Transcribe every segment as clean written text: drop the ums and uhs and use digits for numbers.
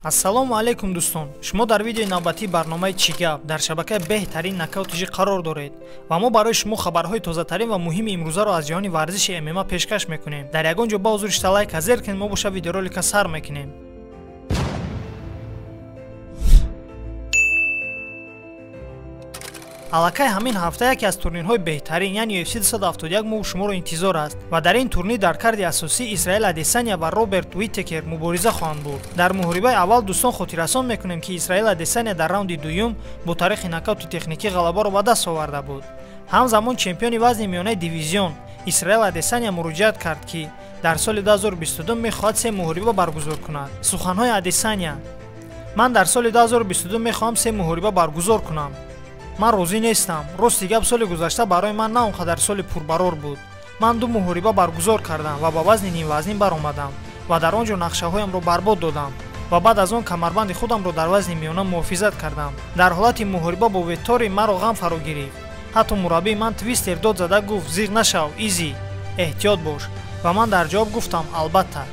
Ассалому алайкум дӯстон. Шумо дар видеои навбатии барномаи «Чӣ гап» дар шабакаи беҳтарин Нокаут ТЖ қарор доред ва мо барои шумо хабарҳои тозатарин ва муҳими имрӯзаро аз ҷаҳони варзиши ММА пешкаш мекунем. Дар ягон ҷо ба ҳузур шита лайка зер кунед, мо боша видеоролика сар мекунем. Аллакай ҳамин ҳафта яке аз турнирҳои беҳтарин, яъне UFC 271 мо шуморо интизор аст ва дар ин турнир дар карди асосӣ Исраил Адесания ва Роберт Уитекер мубориза хоҳанд бурд. Дар муҳорибаи аввал дӯстон хотиррасон мекунем, ки Исраил Адесания дар раунди дуюм бо тариқи нокаути техникӣ ғалабаро ба даст оварда буд. Ҳамзамон чемпиони вазни миёнаи дивизион Исраил Адесания муроҷиат кард, ки дар соли 2022 мехоҳад се муҳориба баргузор кунад. Суханҳои Адесания: ман дар соли 2022 мехоҳам се муҳориба баргузор кунам. Ман розӣ нестам. Рости гап, соли гузашта барои ман на он қадар соли пурбарор буд. Ман ду муҳориба баргузор кардам ва ба вазни нимвазнин баромадам ва дар он ҷо нақшаҳоямро барбод додам ва баъд аз он камарбанди худамро дар вазни миёна муҳофизат кардам. Дар ҳолати муҳориба бо Ветори маро ғам фаро гирифт. Ҳатто мураббии ман Твистер дод зада гуфт: зиғ нашав, Изи, эҳтиёт бош. Ва ман дар ҷавоб гуфтам: албатта.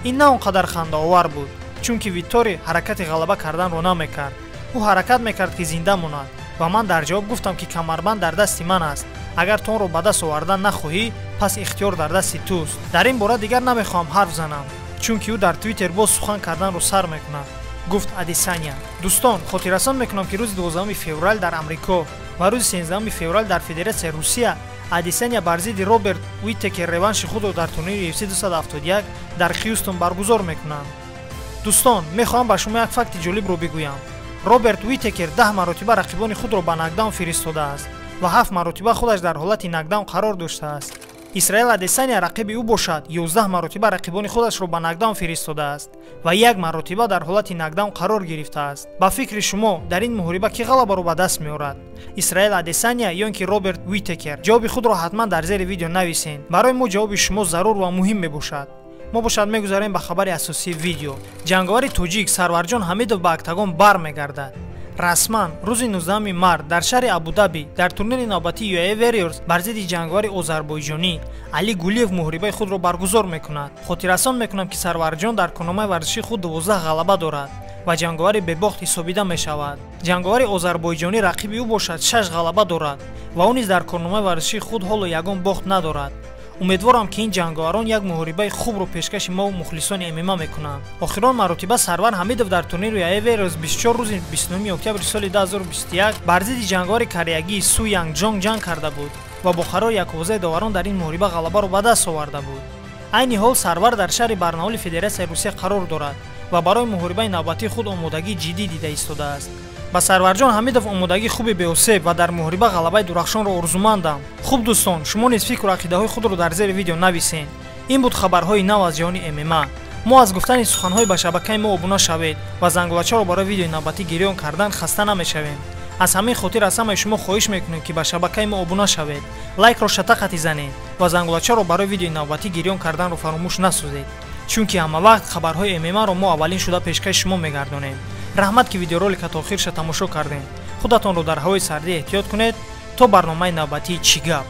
Ин на он қадар хандаовар буд, чунки Витори ҳаракати ғалаба карданро намекард. Ӯ ҳаракат мекард, ки зинда монад, ва ман дар ҷавоб гуфтам, ки камарбанд дар дасти ман аст. Агар ту онро ба даст овардан нахоҳӣ, пас ихтиёр дар дасти туст. Дар ин бора дигар намехоҳам ҳарф занам, чунки ӯ дар Твиттер боз сухан карданро сар мекунад, гуфт Адесания. Дӯстон, хотиррасон мекунам, ки рӯзи 12 феврал дар Амрико ва рӯзи 13 феврал дар Федератсияи Русия Адесания бар зидди Роберт Уитекер реванши худро дар турнири UFC 271 дар Хьюстон баргузор мекунанд. Дӯстон, мехоҳам ба шумо як факти ҷолибро бигӯям. Роберт Уитекер 10 маротиба рақибони худро ба нокдаун фиристодааст ва 7 маротиба худаш дар ҳолати нокдаун қарор доштааст. Исраил Адесания рақиби ӯ бошад 11 маротиба рақибони худашро ба нокдаун фиристодааст ва 1 маротиба дар ҳолати нокдаун қарор гирифтааст. Ба фикри шумо, дар ин муҳориба кӣ ғалабаро ба даст меорад? Исраил Адесания ё ин ки Роберт Уитекер? Ҷавоби худро ҳатман дар зери видео нависед. Барои мо ҷавоби шумо зарур ва муҳим мебошад. Мо бошад мегузарем ба хабари асосии видео. Ҷанговари тоҷик Сарварҷон Ҳамидов ба октагон бармегардад. Расман рӯзи 19 март дар шаҳри Абудаби дар турнири навбатии UAE Warriors бар зидди ҷанговари озарбойҷонӣ Али Гулиев муҳорибаи худро баргузор мекунад. Хотиррасон мекунам, ки Сарварҷон дар корномаи варзишии худ 12 ғалаба дорад ва ҷанговари бебохт ҳисобида мешавад. Ҷанговари озарбойҷонӣ рақиби ӯ бошад 6 ғалаба дорад ва ӯ низ дар корномаи варзишии худ ҳоло ягон бохт надорад. Умедворам, ки ин ҷанговарон як муҳорибаи хубро пешкаши мо мухлисони ММА мекунанд. Охирон маротиба Сарвар Ҳамидов дар турнири UAE Warriors 24 рӯзи 29 октябри соли 2021 бар зидди ҷанговари кореягии Су Янг Ҷонг ҷанг карда буд ва бо қарори яквозаи доварон дар ин муҳориба ғалабаро ба даст оварда буд. Айни ҳол Сарвар дар шаҳри Барнаоли Федератсияи Русия қарор дорад ва барои муҳорибаи навбатии худ омодагии ҷиддӣ дида истодааст. Ба Сарварҷон Ҳамидов омодагии хуби беосеб ва дар муҳориба ғалабаи дурахшонро орзумандам. Хуб дӯстон, шумо низ фикру ақидаҳои худро дар зери видео нависед. Ин буд хабарҳои нав аз ҷаҳони ММА. Мо аз гуфтани суханҳои ба шабакаи мо обуна шавед ва зангулачаро барои видеои навбатӣ гирён кардан хаста намешавем. Аз ҳамин хотир аз ҳамаи шумо хоҳиш мекунем, ки ба шабакаи мо обуна шавед, лайкро шатақати занед ва зангулачаро барои видеои навбатӣ гирён карданро фаромӯш насозед, чунки ҳамавақт хабарҳои ММА-ро мо аввалин шуда пешкаши шумо мегардонем. Раҳмат, ки видеоролика то охирша тамошо кардем. Худатонро дар ҳавои сардӣ эҳтиёт кунед. То барномаи навбатии «Чӣ гап».